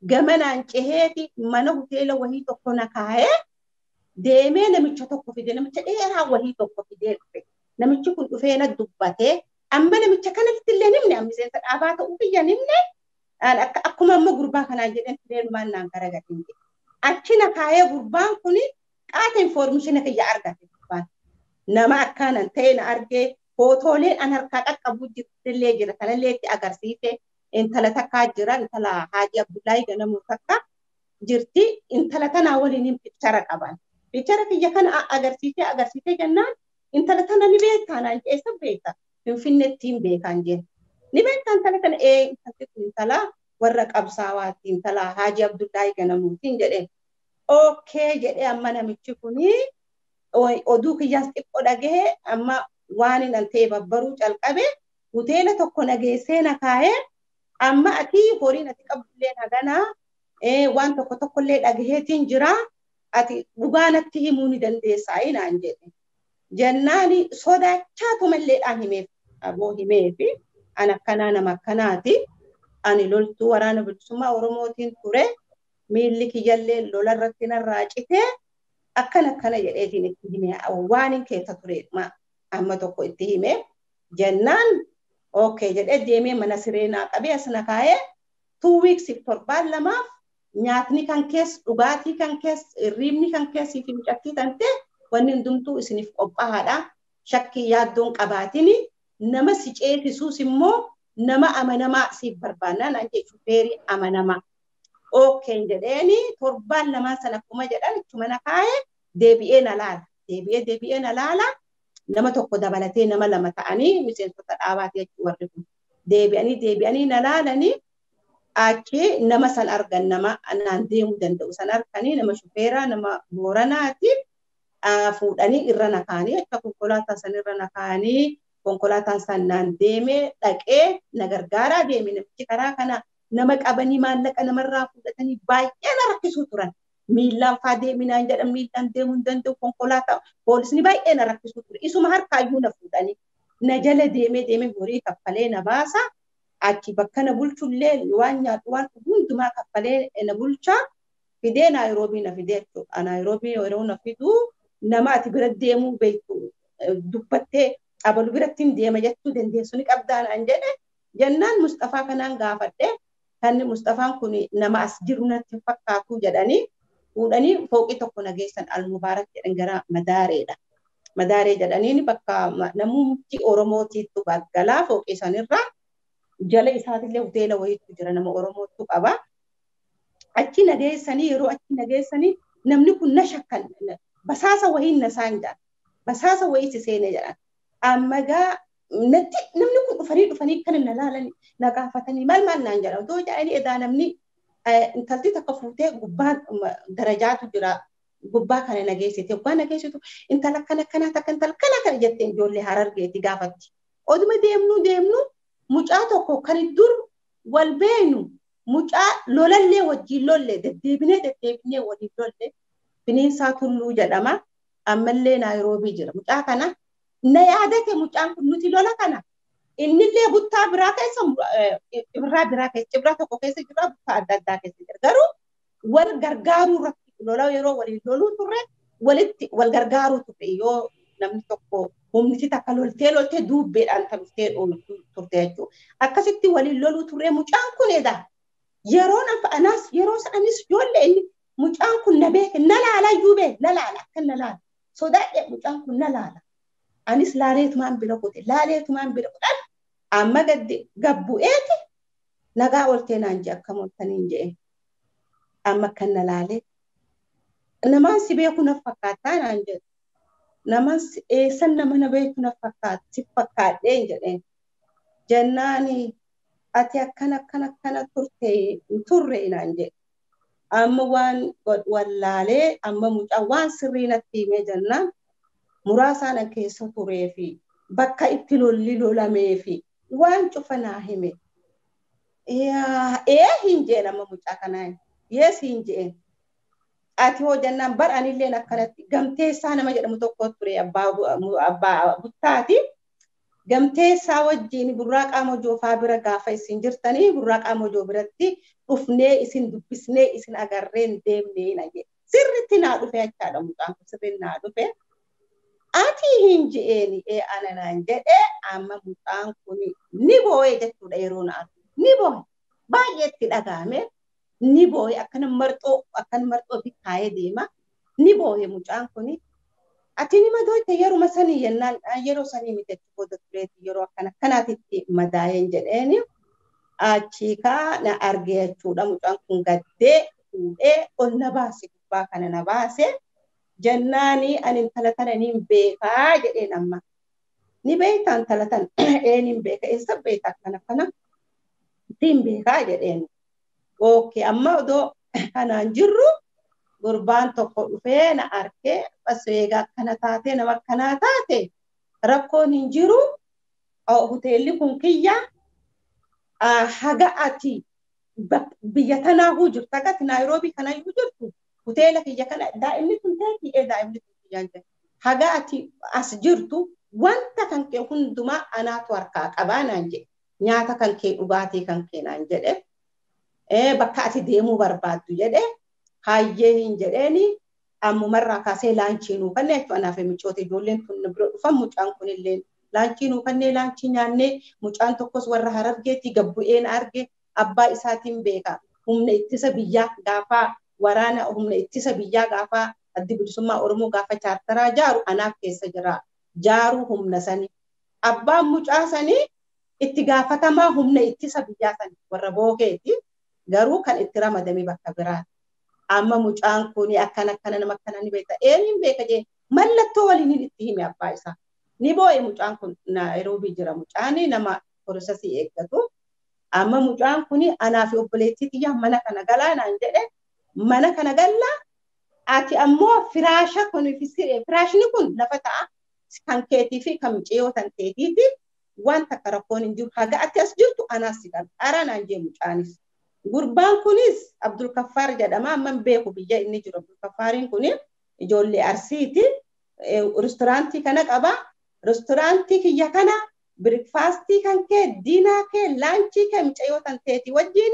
Gamanaan ceheeti mana hoteela wahii tokko na kaa'ee deemee namicha tokko fide, namicha dheeraa wahii tokko fidee dhufe. Namichi kun dhufee na dubbatee amma namicha kanatti illee nimne miseensa dhaabaa ta'uu biyya nimne akkuma amma gurbaa kanaan jedhan tureenumaan naan garagatiin jedhe. Achi na kaa'ee gurbaan kun qaata infoormeeshina kiyya argate gurbaan. Nama akkaanan ta'e na argee footooleen an harkaa qaqqabu jirtillee jira kanallee itti agarsiise. Intala takkaa jira, intala Haaji Abdullahi Ganamuu takka jirti. Intala tanaa waliin piikchara qaban. Piikchara kiyya kana agarsiisee agarsiisee jennaan intala tana ni beektaa naan eessa beekta? Finfinneetti hin beekaan jeen. Ni beektaa intala kana ee intalli kun intala warra qabsaawaati intala Haaji Abdullahi Ganamuutiin jedhee. Ookee jedhee amma namichi kuni oduu kiyyaas xiqqoo dhagahee amma waan hin ta'e babbaruu calqabe hoteela tokko nageessee na kaa'ee amma ati horiin ati qabdullee haganaa waan tokko tokkollee dhagaheetiin jira ati dhugaa natti himuu ni dandeessaa naan jedhe. Jennaan sodaachaa tumalleedhaan himeef aboo himeefi an akkanaa nama akkanaati ani loltuu waraana bilisummaa Oromootiin ture miilli kiyyallee lolarratti narraa citee akkana akkana jedheetiin itti hime waan hin keessa ture amma tokko itti hime jennaan okay jedhee deemee mana sireenaa qabee as na kaa'ee 2 weeks torbaan lamaaf nyaatni kan keessa dhugaatii kan keessa hirribni kan keessii fi mucattii kan ta'e wanni hundumtuu isiniif qophaa'aadha. Shakkii yaaddoon qabaatini nama si ceesisuus immoo nama amanamaa siif barbaannaa naan jedhe shufeerii amanamaa. Okay jedheeni torbaan lamaan sana akkuma jedhan ittuma na kaa'ee deebi'ee na laala. Deebi'ee na laala. Nama tokko dabalatee nama lama ta'anii miseensota dhaabaati jechuudha warri kun. Deebi'anii na laalanii achi nama san argan nama naan deemuu danda'u san arganii nama shufeeraa nama Booranaati fuudhanii irra na kaa'anii akka konkolaataa san irra na kaa'anii konkolaataan san naan deemee dhaqee na gargaaraa deeme namichi karaa kana nama qabanii maallaqa namarraa fudhatanii baay'ee na rakkisuu turan. Miillaan faa deeminaan jedhan miillaan deemuu hin danda'u konkolaataa poolisni baay'ee na rakkisuu ture. Isuma harkaayyuu na fuudhanii na jala deemee horii kaffalee na baasa. Achi bakka na bulchullee waan nyaatu waan hundumaa kaffalee na bulcha fidee Naayiroobii na fidee jechuudha. Naayiroobii yeroo na fiduu nama ati bira deemuu beektu dubbattee abalu biratti hin deema jechuu dandeessu ni qabdaa naan jedhe jennaan Mustafaa kanaan gaafadhe kan Mustafaan kun nama as jiru natti hin fakkaatu jedhanii fuudhanii fooqii tokko na geessan Almubaarak jedhan gara Madaareedha. Madaaree jedhaniin bakka namumti Oromootiitu galaa fooqii sanirraa jala isaatillee hoteela wayiitu jira nama Oromootu qaba. Achi na geessanii yeroo achi na geessanii namni kun na shakkan basaasa wayiin na isaan jedhan basaasa wayii si seene jedhan. Amma gaa natti namni kun dhufanii kana na laalanii na gaafatanii maal maal naan jedhan otoo jedhanii edaa namni intalti takka fuutee gubbaa darajaatu jira gubbaa kana na geessite gubbaa na geessitu intala akkana akkanaa takka intala akkana kana jettee ijoollee Harargeeti gaafatti. Oduma deemnu mucaa tokko kan dur wal beenu mucaa lolallee wajjin lolle deddeebinee waliin lolle bineensaa Tulluu jedhama ammallee Naayiroobii jira mucaa kana na yaadate mucaan kun nuti lola kana innillee buttaa biraa keessa cibraa biraa keessa cibraa tokko keessa jira buttaa adda addaa keessa jira garuu wal gargaaruu irratti lola yeroo waliin loluu turre walitti wal gargaaruu turre yoo namni tokko humniti takka loltee duubbeedhaan taluftee dhooltu turte jechuudha. Akkasitti waliin loluu turre mucaan kun edaa yeroo anaas yeroo anis ijoollee inni mucaan kun na beeke na laala iyyuu beeke na laala akka na laala sodaadhe mucaan kun na laala. Anis laaleetumaan bira kute laaleetumaan bira kudhan amma gaddi gabbu'eeti nagaa oltee naan jee akkam oltaniin jee amma akkan na laalee namaan si beeku na fakkaataa naan jedhe namaan eessan nama na beeku na fakkaata si fakkaadheen jedheen jennaani ati akkana akkana akkana turte hin turre naan jedhe amma waan wallaalee amma mucaa waan sirrii natti himee jennaan muraasaan an keessa turee fi bakka itti lolli lolamee fi waan cufa naa hime. Ee hin jeen amma mucaa kanaan yees hin jeen. Ati hoo jennaan bar anilleen akkanatti gamteessaa nama jedhamu tokko ture abbaa buttaati. Gamteessaa wajjin Burraaqaa Mojoofaa bira gaafa isin jirtanii Burraaqaa Mojoo biratti dhufnee isin dubbisnee isin agarreen deemnee na jedhe. Sirriitti naa dhufe jechaadha mucaan kun sirriitti naa dhufe. Ati hin je'eeni ee ana naan jedhe amma mucaan kun ni boo'e jechuudha yeroo na argu. Ni boo'e baay'eetti dhagahame ni boo'e akkana marxoo fi kaayee deema ni boo'e mucaan kun. Ati ni madooyte yeruma sanii jennaan yeroo sanii miti achi booda tureeti yeroo akkana kanaatitti madaa'een jedheeni achii kaa na arge jechuudha mucaan kun gaddee fuudhee ol na baase gubbaa kana na baase jennaani ani intala tana niin beekaa jedheen amma. Ni beektaa intala tana ee niin beeka eessa beekta akkana kana ittiin beekaa jedheen. Okay amma odoo kanaan jirru gurbaan tokko dhufee na arkee bas eegaa akkana taate nama akkanaa taate rakkoon hin jiru hoteelli kun kiyya haga ati biyya tanaahuu jirtu haga ati Naayiroobii kanayyuu jirtu hoteela kiyya kana daa'imni tun teetii ee daa'imni tun kiyyaan jedhe haga ati as jirtu wanta kan kee hundumaa anaatu harkaa qabaa naan jedhe nyaata kan kee dhugaatii kan kee naan jedhe bakka ati deemuu barbaaddu jedhe hayyee hin jedheeni ammumarraa kaasee laanchii nuu kannee jechuudha anaaf micoota ijoolleen tun bira dhufan mucaan kunillee laanchii nuu kannee laanchii nyaannee mucaan tokkos warra Harargeetii gabbu'een arge abbaa isaatiin beeka humna ittisa biyyaa gaafaa waraana humna ittisa biyyaa gaafaa addi bilisummaa Oromoo gaafa chaartaraa jaaru anaaf keessa jira jaaruu humna sanii abbaan mucaa sanii itti gaafatamaa humna ittisa biyyaa sanii warra bookeeti garuu kan itti ramadame bakka biraati. Amma mucaan kun akkana akkana nama akkana ni beekta eenyuun beeka jee mallattoo waliin itti hime abbaa isaa. Ni boo'e mucaan kun Naayiroobii jira mucaan nama porosesii eeggatu. Amma mucaan kun anaa fi obboleettii xiyyaa mana kana galaa naan jedhe mana kana gallaa ati ammoo firaasha kun firaashni kun lafa ta'a kan keetii fi kan mucayyoo tan teetiiti waan takka rakkoon hin jiru haga ati as jirtu anaas si gargaara naan jee mucaanis. Gurbaan kunis Abdul Kaffaar jedhama amma beeku biyya inni jiru Abdul Kaffaariin kun ijoollee Arsiiti. Restooraantii kana qaba. Restooraantii kiyya kana birikfaastii kan kee diinaa kee laanchii kee mucayyoo tan teetii wajjin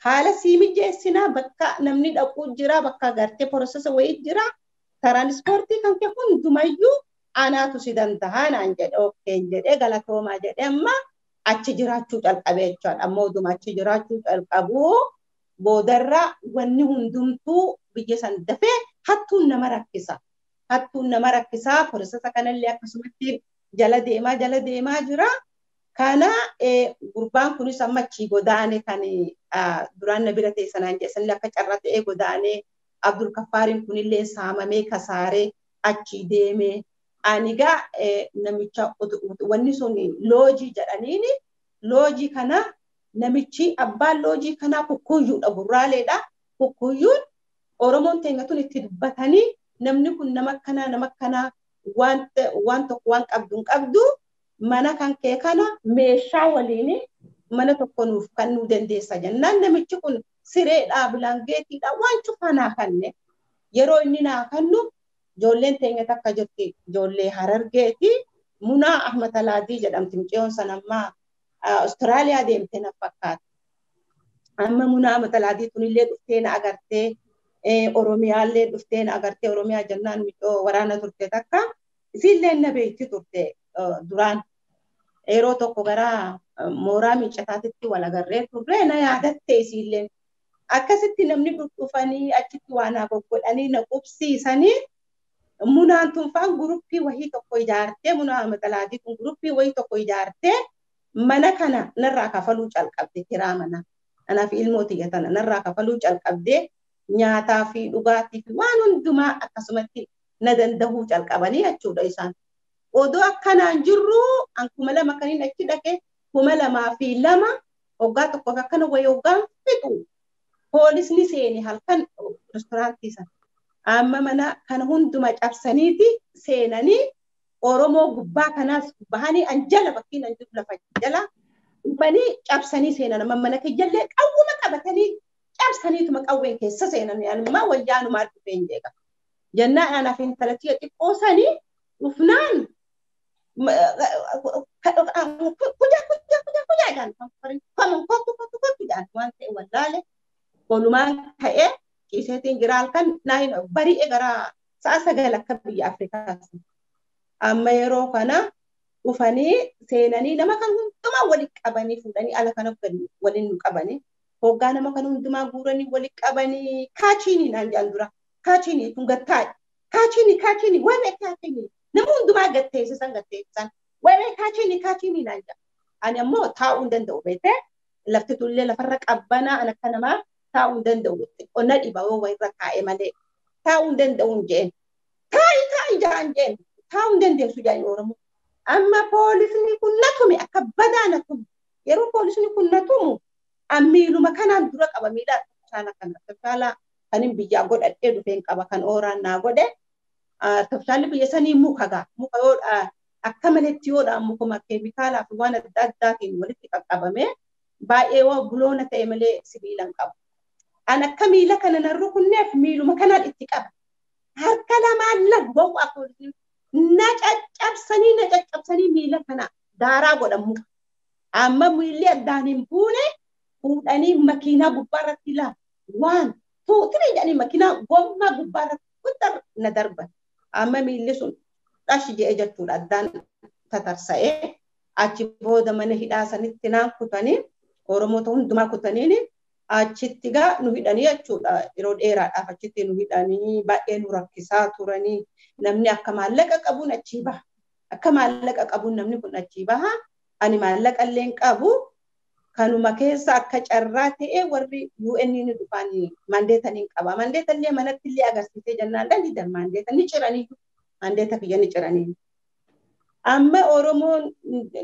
haala sii mijeessinaa bakka namni dhaquu jira bakka gartee porosesa wayii jira tiraanispoortii kan kee hundumayyuu anaatu si danda'a naan jedhe okkeen jedhee galatoomaa jedhe amma achi jiraachuu calqabee jechuudha. Amma oduma achi jiraachuu calqabuu boodarra wanni hundumtuu biyya san dafee hattuun nama rakkisa. Hattuun nama rakkisaa porosesa kanallee akkasumatti jala deemaa jira. Kana gurbaan kunis amma achii godaane kan duraan na bira ta'e sanaan jedhe akka carraa ta'ee godaane Abdul Kaffaariin kunillee saamamee kasaaree achii deemee. Ani egaa namicha wanni sun loojii jedhaniini loojii kana namichi abbaan loojii kanaa kukkuyyuudha gurraaleedha. Kukkuyyuun Oromoon teenya tun itti dubbatanii namni kun nama akkanaa waan tokko waan qabdu hin qabdu mana kan kee kana meeshaa waliin mana tokko nuuf kennuu dandeessa jennaan namichi kun sireedhaa bilaangeetiidhaa waan cufaa naa kanne yeroo inni naa kennu ijoolleen teenya takka jirti ijoollee Harargeeti Munaa Ahmad Alaadii jedhamti mucayyoon san ammaa Awustiraaliyaa deemte na fakkaata. Amma Munaa Ahmad Alaadii tunillee dhuftee na agartee Oromiyaallee dhuftee na agartee Oromiyaa jennaan mucoo waraana turte takka isiillee na beekti turte duraan yeroo tokko gara mooraa miiccataatitti wal agarree turre na yaadatte isiilleen akkasitti namni dhufanii achitti waa naa goggodhanii na qubsiisanii munaan tun faan guruppii wahii tokko ijaartee Munaa Ahmad Alaadii tun guruppii wahii tokko ijaartee mana kana narraa kafaluu calqabde kiraa mana anaaf ilmoo tiyya tana narraa kafaluu calqabde nyaataa fi dhugaatii fi waan hundumaa akkasumatti na dandahuu calqabanii jechuudha isaan. Odoo akkanaan jirru an 2000 kaniin achi dhaqe 2002 waggaa tokkoof akkana wayii waggaan fixu poolisni seeni halkan restooraantii sana. Amma mana kana hunduma cabsaniiti seenanii Oromoo gubbaa kanaas bahanii an jala bakkiin an jiru lafa jala dhufanii cabsanii seenan amma mana kiyyallee qawwuma qabatanii cabsaniituma qawween keessa seenan amma wayyaanumaa dhufeen jeeqa. Jennaan anaaf intalatti xiqqoo sanii dhufnaan Kuja kuja kuja kuja jedhan kamun kottu kottu kottu jedhan waan ta'e wallaale olumaan ka'ee ciiseetiin jira halkan naayin bari'e gara sa'a 9 akka biyya Afrikaa. Amma yeroo kana dhufanii seenanii nama kan hundumaa walitti qabanii fuudhanii ala kana waliin nu qabanii hoggaa nama kan hundumaa guuranii walitti qabanii kaachiinii naan jedhan dura kaachiinii tun gattaa'i kaachiinii kaachiinii wamee kaachiinii nama hundumaa gatteessisan gatteessisan wamee kaachiinii kaachiinii naan jedhan. Ani ammoo taa'uu hin danda'u beektee lafti tullee lafarra qabbanaa an akka namaa taa'uu hin danda'u qonna dhiba yoo wayirra kaa'e malee taa'uu hin danda'u hin jeen taa'i taa'i jaan jeen taa'uu hin dandeessu jaan Oromoo. Amma poolisni kun na tume akka badaa na tume yeroo poolisni kun na tumu miiluma kanaan dura qaba miila artifishaala kan artifishaala kanin biyyaa godhadhee dhufeen qaba kan ooraan naa godhe artifishaalli biyya sanii muka gaa muka yoo akka maletti yoodhaan mukuma keemikaalaa fi waan adda addaatiin walitti qaqqabame baay'ee waa buloona ta'e malee sibiila hin qabu. An akka miila kana nan rukunneef miiluma kanaan itti qaba. Harka lamaan lagwawwaa poolisni na caccabsanii miila kana daaraa godhan muka. Amma miilli addaan hin buune fuudhanii makiinaa gubbaarratti laa 1 2 3 jedhanii makiinaa gommaa gubbaarratti guddaa na darban. Amma miilli sun dhashi jedhee jechuudha addaan tatarsa'ee achi booda mana hidhaa sanitti naan kutanii Oromoota hundumaa kutaniini achitti gaa nu hidhanii jechuudha yeroo dheeraadhaaf achitti nu hidhanii baay'ee nu rakkisaa turanii namni akka maallaqa qabuun achii baha akka maallaqa qabuun namni kun achii baha ani maallaqa illee hin qabu kanuma keessa akka carraa ta'e warri UN ni dhufanii mandeetanii hin qaba mandeetallee manatti illee agarsiisee jennaan dhandidan mandeeta ni ciranii mandeeta kiyya ni ciranii. Amma Oromoon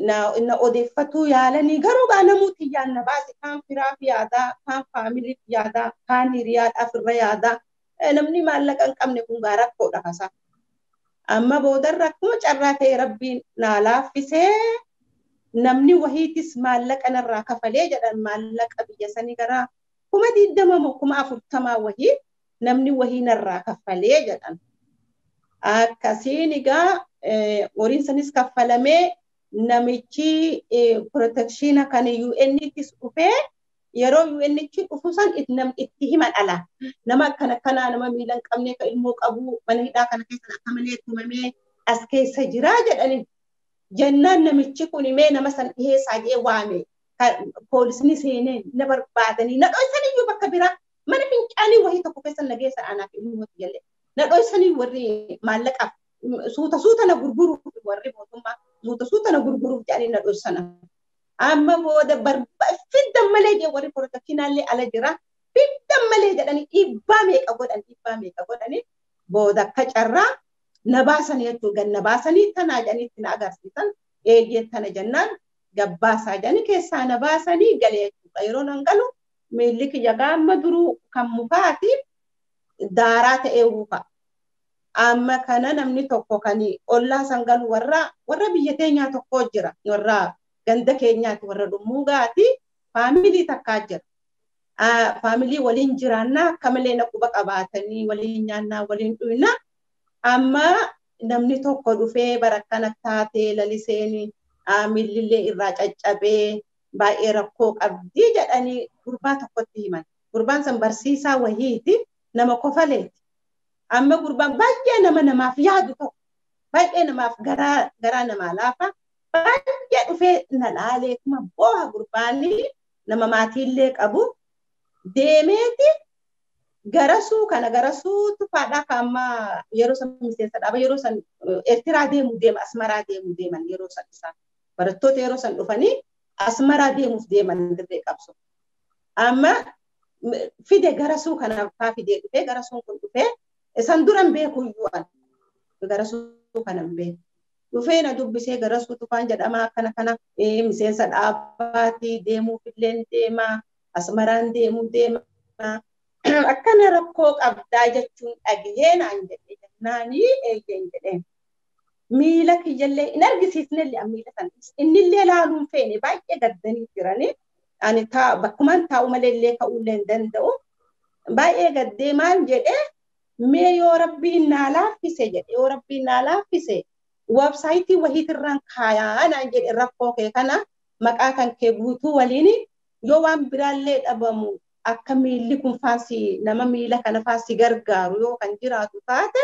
na odeeffatuu yaalanii garuu gaa namooti yaadna baase kaan firaaf yaadaa kaan faamiliif yaadaa kaan hiriyaadhaaf irra yaadaa namni maallaqa hin qabne kun gaa rakkoodha kasaa. Amma boodarra akkuma carraa ta'e rabbiin naa laaffisee namni wahiitis maallaqa narraa kafalee jedhan maallaqa biyya sanii gara 20,000 moo 40,000 wahii namni wahii narraa kafalee jedhan. Akkasiin egaa horiin sanis kaffalamee namichi protekshiina kan UN'ttis dhufee yeroo UN'tti dhufu san itti himan ala. Nama akkana akkanaa nama miila hin qabne kan ilmoo qabu mana hidhaa kana keessa akka malee tumamee as keessa jiraa jedhanii. Jennaan namichi kun mee nama san dhiheessaa jee waame poolisni seenee na barbaadanii na dhoysaniyyuu bakka biraa mana fincaanii wahii tokko keessa na geessan anaaf ilmooti jallee. Na dhoysanii warri maallaqaaf suuta suuta na gurguruuf warri mootummaa suuta suuta na gurguruuf jedhanii na dhoysana. Amma booda fiddan malee jee warri protekshinaallee ala jira fiddan malee jedhanii dhiibbaa meeqa godhan dhiibbaa meeqa godhanii booda akka carraa na baasanii jechuudha gad na baasanii tanaa jedhanii itti na agarsiisan eeyyee tana jennaan gabbaasaa jedhanii keessaa na baasanii galee jechuudha yeroo nan galu miilli kiyya gaama duruu kan mukaati daaraa ta'ee wuufa. Amma kana namni tokko kan ollaa san galu warra biyya teenyaa tokko jira warra ganda keenyaati warra dhummuugaati faamilii takkaa jira. Faamilii waliin jiraannaa akka malee na quba qabaatanii waliin nyaannaa waliin dhugnaa. Amma namni tokko dhufee bara akkana taatee laliseen miillillee irraa caccabee baay'ee rakkoo qabdii jedhanii gurbaa tokkotti himan. Gurbaan san barsiisaa wahiiti nama kofaleeti. Amma gurbaan baay'ee nama namaaf yaadu tokko baay'ee namaaf garaa namaa laafa baay'ee dhufee na laalee kuma booha gurbaanii nama maatiillee qabu deemeeti garasuu kana garasuutu faadhaa ka amma yeroo san miseensa dhaaba yeroo san Eertiraa deemuu deema Asmaraa deemuu deeman yeroo san isaan barattoota yeroo san dhufanii Asmaraa deemuuf deeman dirree qabsu. Amma fide garasuu kana faa fidee dhufee garasuun kun dhufee san duran beeku iyyuu an garasuu kana hin beeku. Dhufee na dubbisee garasuu tufaan jedhama akkana kana miseensa dhaabaati deemuuf illee deema Asmaraan deemuu deema. Akkana rakkoo qabdaa jechuun dhagiyee naan jedhe jennaanii eeyyeen jedheen. Miila kiyyallee hin argisiisnellee miila sana innillee laaluun feene baay'ee gaddanii jiranii ani bakkumaan taa'u malee ka'uullee hin danda'u. Baay'ee gaddee maal jedhee mee yoo rabbiin naa laaffise jedhe yoo rabbiin naa laaffise Websaayitii wahiitirraan kaayaa naan jedhe rakkoo kee kana maqaa kan kee guutuu waliin yoo waan biraallee dhabamu akka miilli kun faasi nama miila kana faasi gargaaru yoo kan jiraatu taate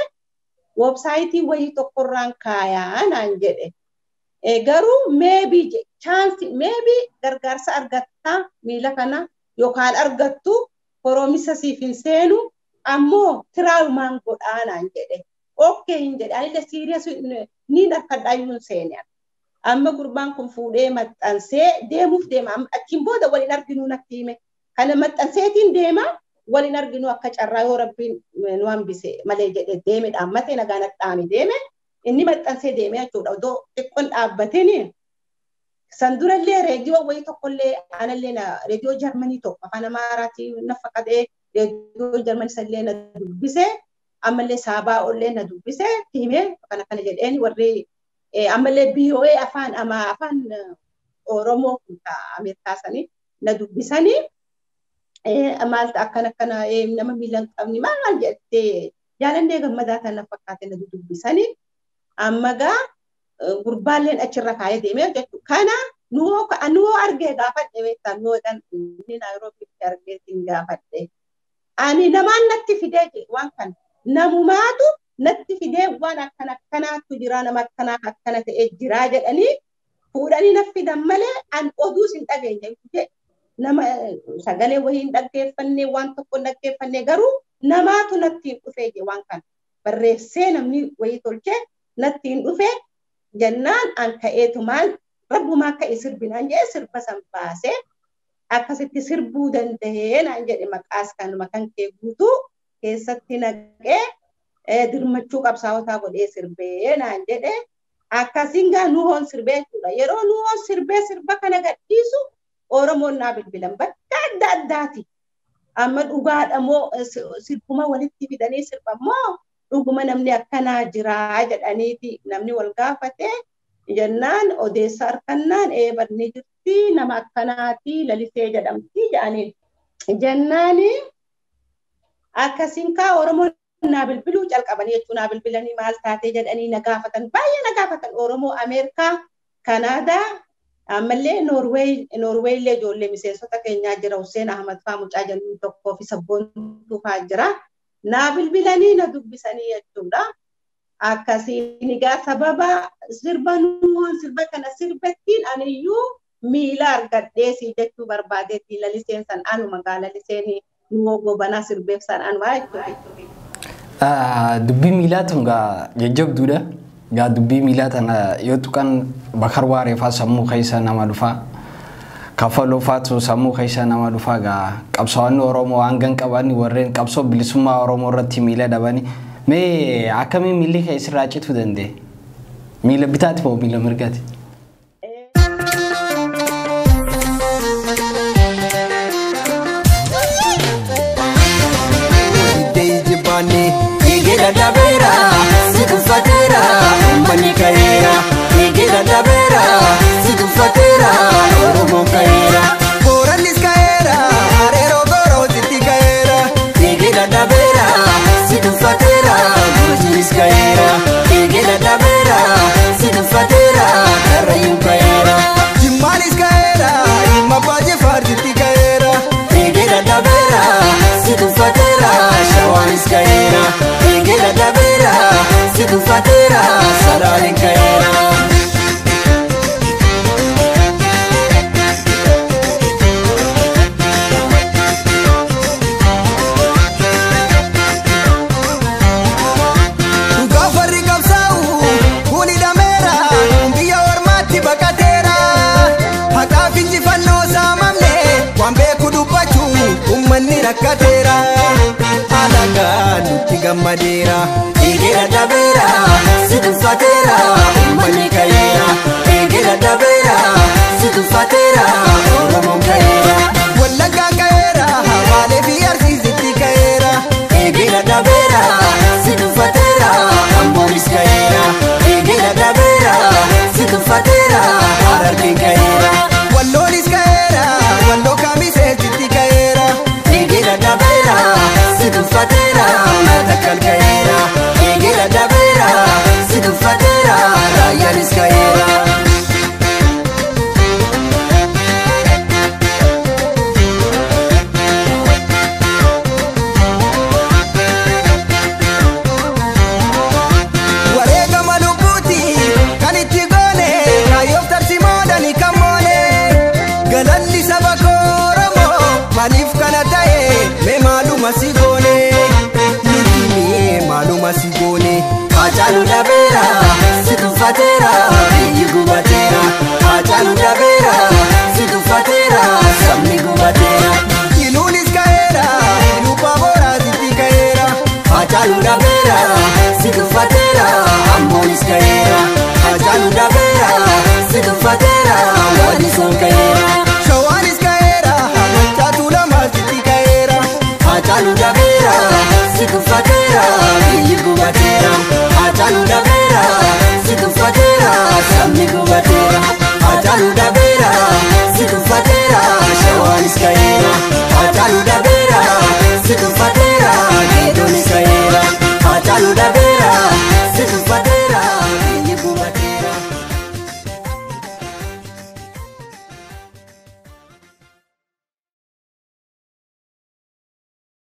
websaayitii wahii tokkorraan kaayaa naan jedhe. Garuu maybe chance maybe gargaarsa argattaa miila kana yookaan argattu koromisa siif hin seenu ammoo tiraayumaan godhaa naan jedhe. Okay hin jedhe anillee serious niin harkadhaayyuu hin seene. Amma gurbaan kun fuudhee maxxansee deemuuf deema. Achiin booda waliin arginuu natti hime. Kana maxxanseetiin deema waliin arginuu akka carraa yoo rabbiin nu hambise malee jedhe deeme dhaammatee nagaan dhaame deeme. Inni maxxansee deeme jechuudha. Odoo xiqqoon dhaabbateen san durallee reediyoo wayii tokkollee anallee reediyoo Jarmanii tokko afaan Amaaraatiin na fakkatee reediyoo Jarmanii sallee na dubbise. Ammallee saabaa ollee na dubbise himee kana kana jedheen warri ammallee BOA afaan afaan Oromoo kun Ameerikaa sanii na dubbisanii maal akkana akkana nama miila hin qabne maal maal jettee jaalannee gammadaa kana fakkaate na dubbisanii amma gaa gurbaalleen achirra kaayee deemee jechuudha. Kana nuwoo argee gaafadhe beektaa nuwoo inni Naayiroobiitti argeetiin gaafadhe. Ani namaan natti fidee waan kana namumaatu natti fidee waan akkana akkanaatu jira nama akkanaa akkana ta'ee jira jedhanii fuudhanii na fidan malee an oduus hin dhageenye nama sagalee wayii hin dhaggeeffanne waan tokko hin dhaggeeffanne garuu namaatu natti hin dhufee waan kana barreessee namni wayii tolchee natti hin dhufee jennaan an ka'eetu maal rabbumaa ka'e sirbinaan jedhe sirba san baasee akkasitti sirbuu danda'ee naan jedhe maqaas kanuma kan kee guutuu keessatti naqee dirmachuu qabsaawotaa godhee sirbee naan jedhe akkasiin gaa nuhoon sirbee jechuudha. Yeroo nuhoon sirbee sirba kana gadhiisu Oromoon naa bilbilan bakka adda addaati. Amma dhugaadha moo sirbuma walitti fidanii sirba moo dhuguma namni akkanaa jiraa jedhaniiti namni wal gaafate jennaan odeessa harkannaan eebanni jirti nama akkanaati lalisee jedhamti jedhaniin. Jennaani akkasiin kaa Oromoon naa bilbiluu calqabanii jechuun naa bilbilanii maal taatee jedhanii na gaafatan baay'ee na gaafatan Oromoo Ameerikaa, Kanaadaa, ammallee Noorweey illee ijoollee miseensota keenyaa jira Hussein Ahmad faa mucaa jennuun tokkoo fi sabboontuu faa jira. Naa bilbilanii na dubbisanii jechuudha. Akkasiin egaa sababa sirba nuun sirba kana sirbettiin aniyyuu miila argadhee si jechuu barbaadeetti laliseen san anuma gaa laliseen nuwoo gobanaa sirbeef san anuma jechuudha. Dubbii miilaa tun gaa jajjabduudha. Gaa dubbii miilaa tana yoo tuqan bakar waareefaa sammuu keessa nama dhufaa. Kafaloo faatu sammuu keessa nama dhufaa gaa qabsaa'onni Oromoo hangan qaban warreen qabsoo bilisummaa Oromoo irratti miila dhabani. Mee akkamiin miilli kee sirraa cituu danda'e? Miila bitaati moo miila mirgaati? Dabera, situfatera, uummanni ka'eera. Eegee dabera, situfatera, Oromoon ka'eera. Boorannis ka'eera, Areeroo Gorootitti ka'eera. Eegee dabera, situfatera, Gujiinis ka'eera. Eegee dabera, situfatera, Karrayyuun ka'eera. Jimmaanis ka'eera, Jimma Abbaa Jifaartitti ka'eera. Eegee dabera, situfatera, Shawaanis ka'eera. Dabera, situfatera, salaaleen ka'eera. Dhugaa farri qabsaa'u kun hidhameera, biyya ormaatti baqateera. Haqaaf injifannoo saamamne waan beeku dubbachuu uummanni rakkateera. Alagaan nutti gammadeera. Eegee dabera, situfatera, uummanni ka'eera. Eegee dabera, situfatera, Oromoon ka'eera. Wallaggaan ka'eera, Baalee fi Arsiisitti ka'eera. Eegee dabera, situfatera, Amboonis ka'eera. Eegee dabera, situfatera, Harargeen ka'eera. Walloonis ka'eera, Walloo Kamiseetitti ka'eera. Eegee dabera, situfatera, Matakkal ka'eera. Eegee dabera. Saba koo Oromoo, maaliif kana ta'e? Mee maaluma si goone? Nuti mee maaluma si goone? Haacaaluu dhabeera, si tuffateera, biyyi gubateera. Haacaaluu dhabeera, si tuffateera, sabni gubateera. Iluunis ka'eera, Iluu Baaboraasitti ka'eera. Haacaaluu dhabeera, si tuffateera, Amboonis ka'eera. Haacaaluu dhabeera, si tuffateera, Walisoon ka'eera. Shawaanis ka'eera, Maccaatuu lamaasitti ka'eera. Haacaaluu dhabeera, si tuffateera, biyyi gubateera. Haacaaluu dhabeera, si tuffateera, sabni gubateera. Haacaaluu dhabeera, si tuffateera, Shawaanis ka'eera. Haacaaluu dhabeera, si tuffateera.